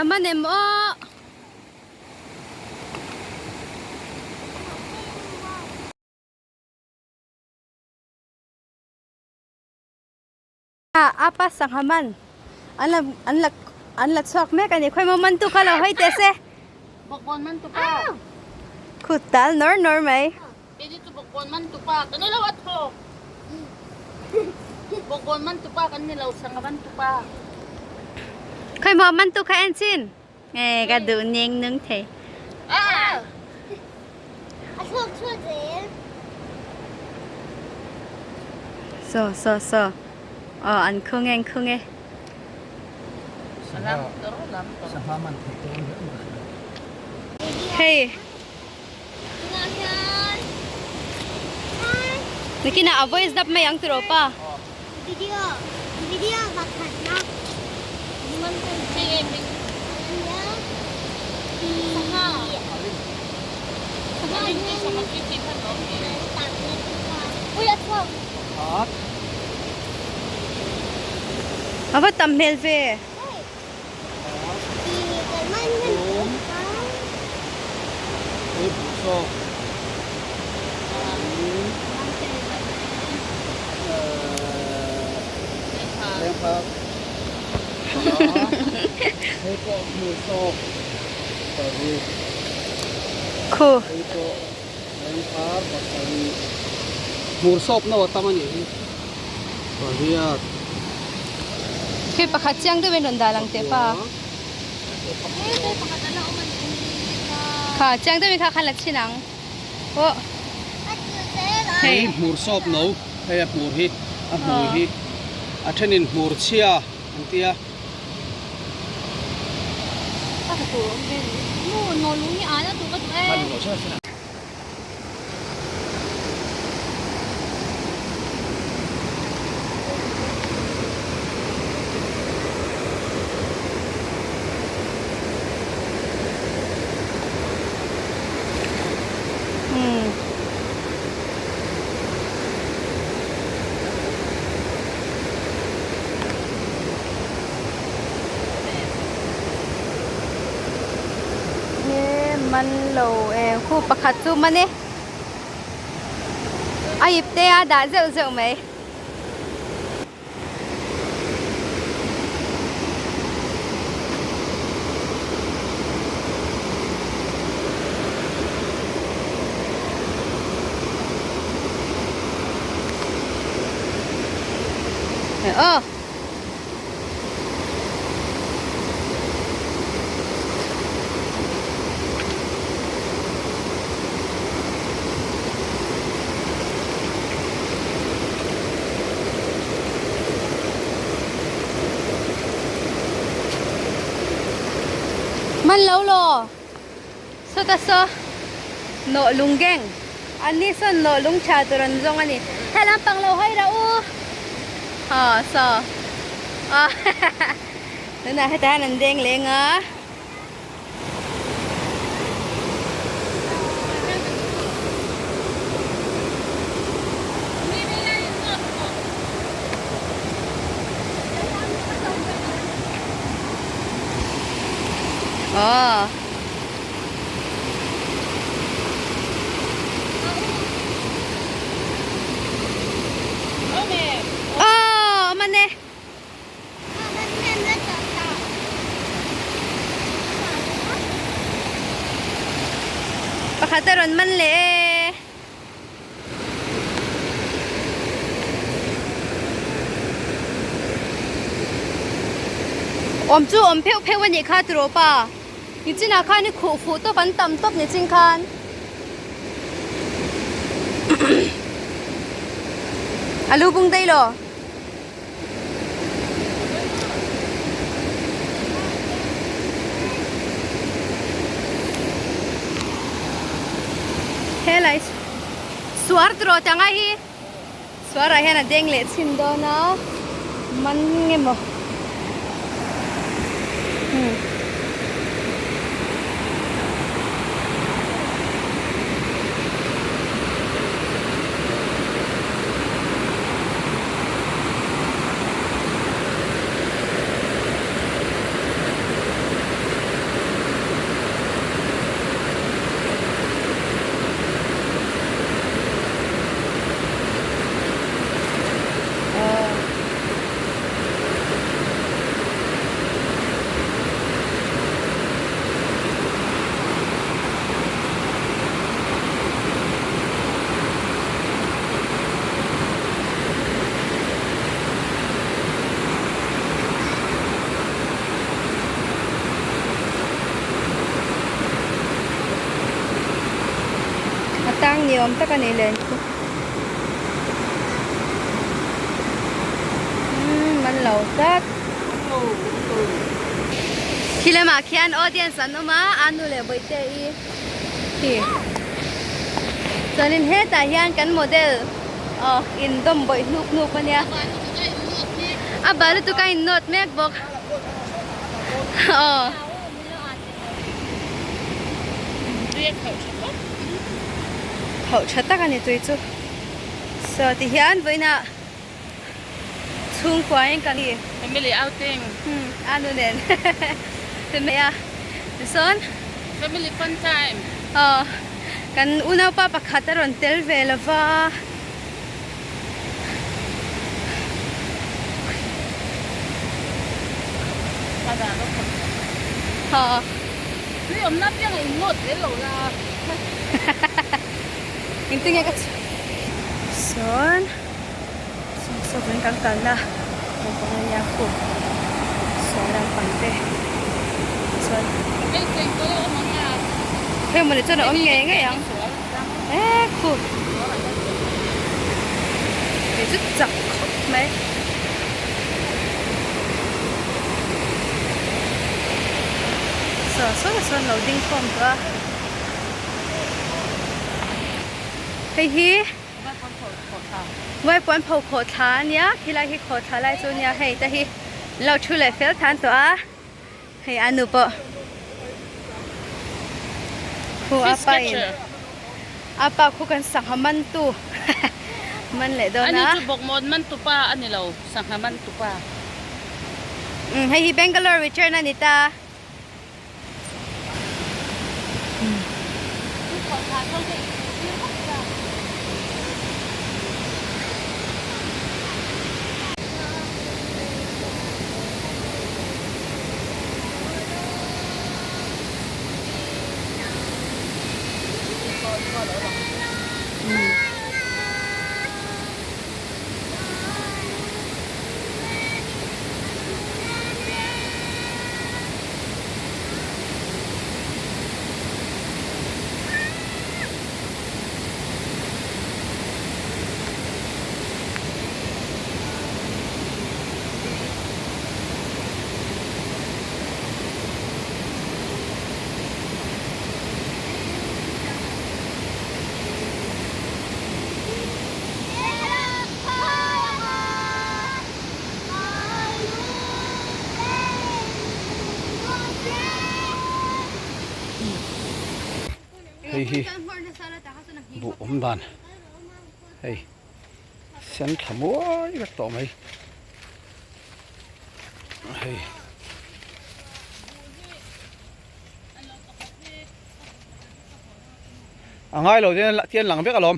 A man em aw. Apa sangha man an la an la an la chhuak mek a ni khawi maw man tu kha lo hawi teh se. Bawkbawn man tu pa. Khut tal nawr nawr mai. Kei chu bawkbawn man tu pa ka ni lo a thaw. Bawkbawn man tu pa kan ni lo sangha man tu pa. Khawi maw man tu kha en chin. Nge ka duh neng nung thei. So so so. Aw an khung e an khung e. Hei. Nakinah a voice dap mai ang tiraw pa. A va tam hmel ve. Khu. Hei pakhat chiang deuh in rawn dah lang teh pa. Kha chiang deuh in kha khan la chhin ang. Aw. Hei hmur sawp no hei a hmur hi a hmui hi a thenin hmur chhia an tia. He man lo e khu pakhat chu man e a ip te a dah zeuh zeuh mai. Aw. Man lo law. Sawta saw nawh lung geng. An ni sawn nawh lung tha tur an zawng a ni. He lampang lo hawi rah u. Ha saw. Aw tunah hetah hian an deng leng a. Aw. Aw, man e. Pakhat a rawn man leh e. Awm chu awm pheuh pheuh a nih kha tiraw pa. Nichinah khan i khuh fuh tawp an tam tawp nichin khan. A lu bung daih lo. Helai suar tiraw tanga hi suarah hian a deng leh chhin dawn a man nge maw hmm. Tang ni awm tak a ni len khu. Umm man lo tlat. Khi lamah khian audience an awm a, a nu leh bawihte i khi. Chuanin hetah hian kan model aw indawm bawih hnuk hnuk a nia. A bal lutuk a innawt mek bawk. Aw. Khauh tha tak a ni tui chu. Saw ti hian vawiinah chhungkua in kan i. Family outing. Umm a nu nen ti mai a. Tisawn. Family fun time. Aw kan unaupa pakhat a rawn tel ve lova. Engtin nge ka sawn saw saw kan kalna naupang a nia khu saw lampang te chuan heng mawni chuan a awm ngei ngei ang. E khu hei chu chak khawp mai saw saw sawn lo ding khawm tawh a hei hi vaipuan pho khawh thla a nia khilai hi khawh thla lai chu a nia hei te hi an lo thu leh fel than tawh a. Hei a nu pawh khu a pa in a pa khu kan sangha man tu man leh dawn a. Ani chu bawkmawn man tu pa a ni lo sangha man tu pa. Umm hei hi Bangalore return a ni ta. Hei hi buh awm dan hei sen thla muai vek tawh mai hei. A ngai lo tian lang vek alawm.